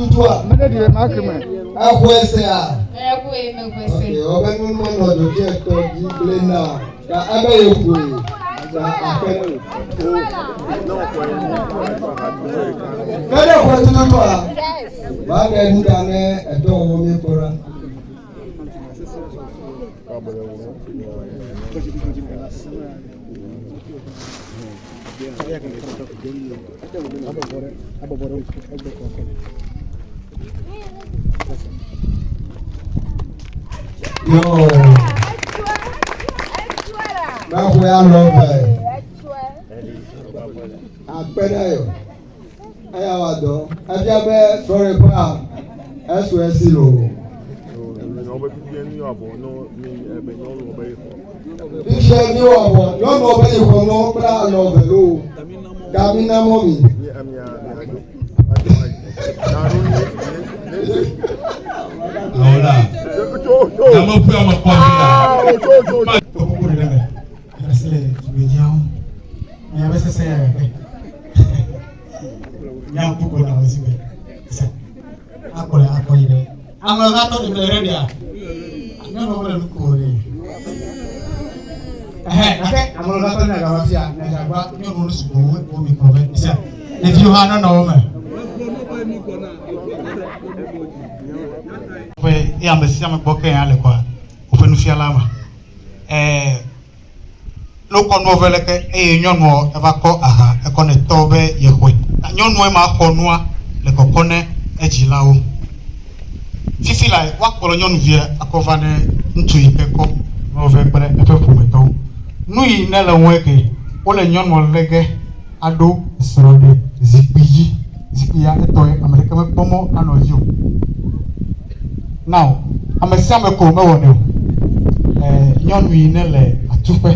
Tututua. Mede ɖi le maki me. Exɔe sea? Exɔe mexɔe se. Ok, wobe nu menɔ dzofi etɔ dzi gblẽ na o. Ta ebe ye ƒoe. Ta akpe ne o. Ke ne xɔe tututua, va ɖe nu ɖa ne etɔ wɔwɔ mi kpɔ ɖa. Yo. Mexɔe alɔ ve. Akpe ɖe yɔ. Eya wa dɔ. Efia be srɔ̃ɖeƒea esɔ esi loo. Fifia mi wɔ vɔ nyɔnuwo be yi xɔ nuwo kple alɔ ve loo. Gami na mɔ mi. Awola. Ame ƒe ame kpɔ fi ya. Kpɔkpɔ ɖe me. Asi le tugbedziawo. Miabe sese ya gake. Miaŋku ko na wo si be. Se. Akpɔ le akpɔ yi ɖe. Ame va tɔ ɖe ɖe ɖea. Nyɔnuwo mele nu ko ɖe. Ɛhɛ gake ame va tɔ ne gava fia nyadzagba nyɔnuwo ne sugbɔ wo wo mi kplɔ vɛ. Se. Ɖeviwo hã nenɔ wo me. Ƒe ye ame sia ame gbɔ ke ya le kɔa woƒe nufiala ma. Ɛɛ ne wokɔ nua vɛ leke eye nyɔnua eva kɔ aha ekɔ ne tɔ be yexɔe. Ta nyɔnua ma xɔ nua le kɔkɔ ne edzilawo. Fifi la woakplɔ nyɔnuvia akɔ va ne ŋutsu yi ke kɔ nua vɛ kple eƒe ƒometɔwo. Nu yi ne le ŋue ke wole nyɔnua lé ge aɖo srɔ̃ɖe zikpui dzi. Zikpui ya etɔe ame ɖeke mekpɔ mɔ anɔ edzi o. Now, ame sia ame ko mewɔnɛ o. Eh, nyɔnu yi ne le atuƒe,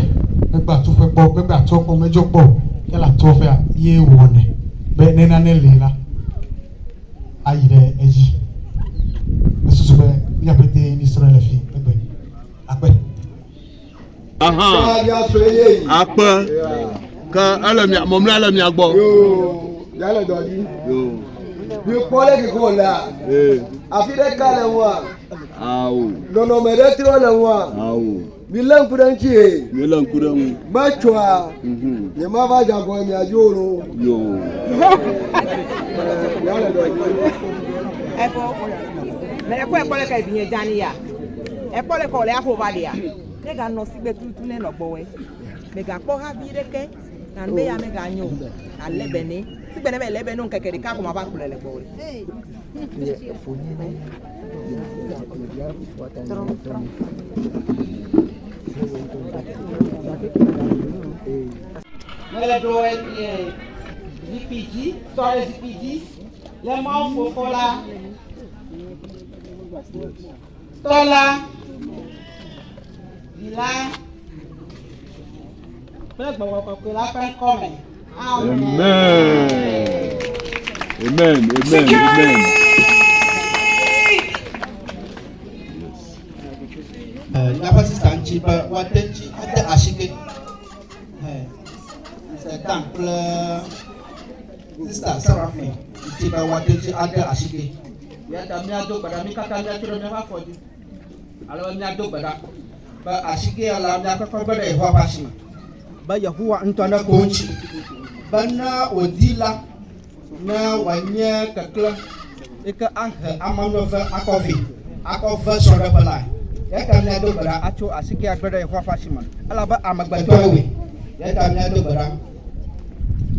megbe atuƒe kpɔ, megbe atuɔ kpɔ, medzo kpɔ o, ke le atuɔƒea, ye wɔnɛ be ne nane li la, ayi ɖe edzi. Mesusu be mía ƒete mi srɔ̃e le fi egbe. Akpe. Ahan. Akpe. Ke ele mia mɔmlɛ le mia gbɔ. Yoo, ya le dɔ dzi. Yoo. Mi kpɔ ɖe keke wòlea? Ee. Afi ɖe ka le ŋua? Awo. Nɔnɔme ɖe trɔ le ŋua? Awo. Mi lé ŋku ɖe ŋuti ye. Mi lé ŋku ɖe ŋu. Metsɔa. Mhm. Nye ma va dze agɔ mia dzi o lo. Yoo. Ya le dɔ dzi. Efo, mele kpɔe kpɔ le ke vinye dzani ya. Ekpɔ le kɔ le aƒo va ɖea. Ne ganɔ sigbe tutu ne nɔ gbɔwɔe. Megakpɔ havi ɖeke na be ya meganyo o. Ale be ne. Sigbe ne be le be no ŋkeke ɖeka ko mava kplɔe le gbɔwɔe. Mele ɖo zikpui dzi, tɔ ɖe zikpui dzi le Mawu Fofo la. Tɔ la, Vi la kple Gbɔgbɔ Kɔkɔe la ƒe ŋkɔ me. Amen. Amen. Amen. Amen. Míaƒe sista ŋuti be woate ŋuti ade asike. Mr. Dan kple sista Seraphine ŋuti be woate ŋuti ade asike. Eya ta míado gbe ɖa, mí katã míatso ɖe míaƒe afɔ dzi, ale be míado gbe ɖa be asike ya la míakɔkɔ be ɖe Yehowa ƒe asi me, be Yehowa ŋutɔ neko eŋuti, be ne wòdi la, ne wòanye keklẽ yi ke ahe amenuveve akɔ vɛ, akɔ ve srɔ̃ɖeƒe lae. Eya ta míado gbe ɖa atso asike ya gblẽ ɖe Yehowa ƒe asi me, elabe amegbetɔe wòe. Eya ta míado gbe ɖa.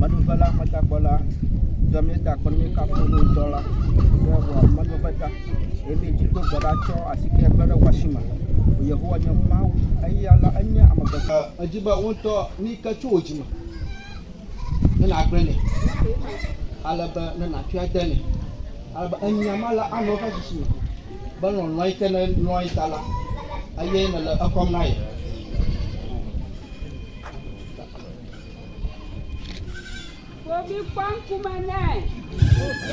Amenuveve la, ametakpɔ la, dɔ míeda akpe na míekafu wò ŋutɔ la, be wò amenuveve ta eye míedzi do gbe ɖa tsɔ asike ya gblẽ ɖe wò asi me. Yehowa nye Mawu, eya la enye amegbetɔ. Edi be wò ŋutɔ nu yi ke tso wò dzi me ne nàgblɔe nɛ ale be ne nàtsɔe ade nɛ ale be enya ma la anɔ eƒe susu me be lɔlɔ̃ yi ke nèlɔ̃e ta la eye nèle ekɔm na ye. Obi kpɔ ŋkume nɛ.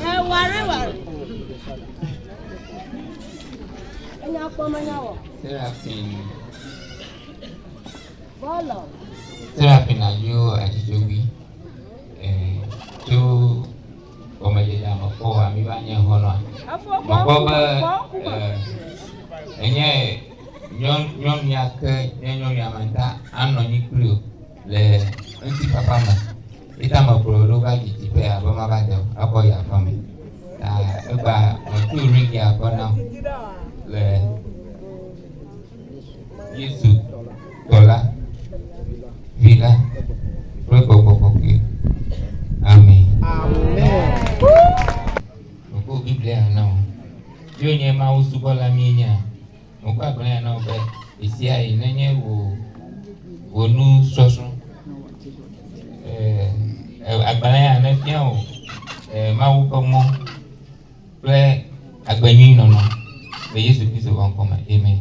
Eware ware. Enya kpɔ menya wɔ. Seraphim. Bɔlɔ. Seraphim ayo Adidzowi tso gɔmedzedzea me kpɔ oa, mi va nye xɔlɔ̃a. Mekpɔ be enye nyɔnu ya ke nye nyɔnu ya mata anɔ anyi kpli wò le ŋutifafa me. Ye ta mekplɔ wò ɖo va didiƒe ya be mava de akɔ yi aƒe me. Ta egbea metu ring ya kɔ na wò le Yesu tɔ la, Vi la kple Gbɔgbɔ Kɔkɔe. Amen. Mekɔ Biblia na wò. Míwo nye Mawu subɔla míenyea? Mekɔ agbalẽ ya na wò be ɣesiaɣi nenye wò wò nusɔsrɔ̃. Ee, agbalẽ ya nefia wò Mawu ƒe mɔ kple agbe nyui nɔnɔ le Yesu Kristo ƒe ŋkɔ me. Amen.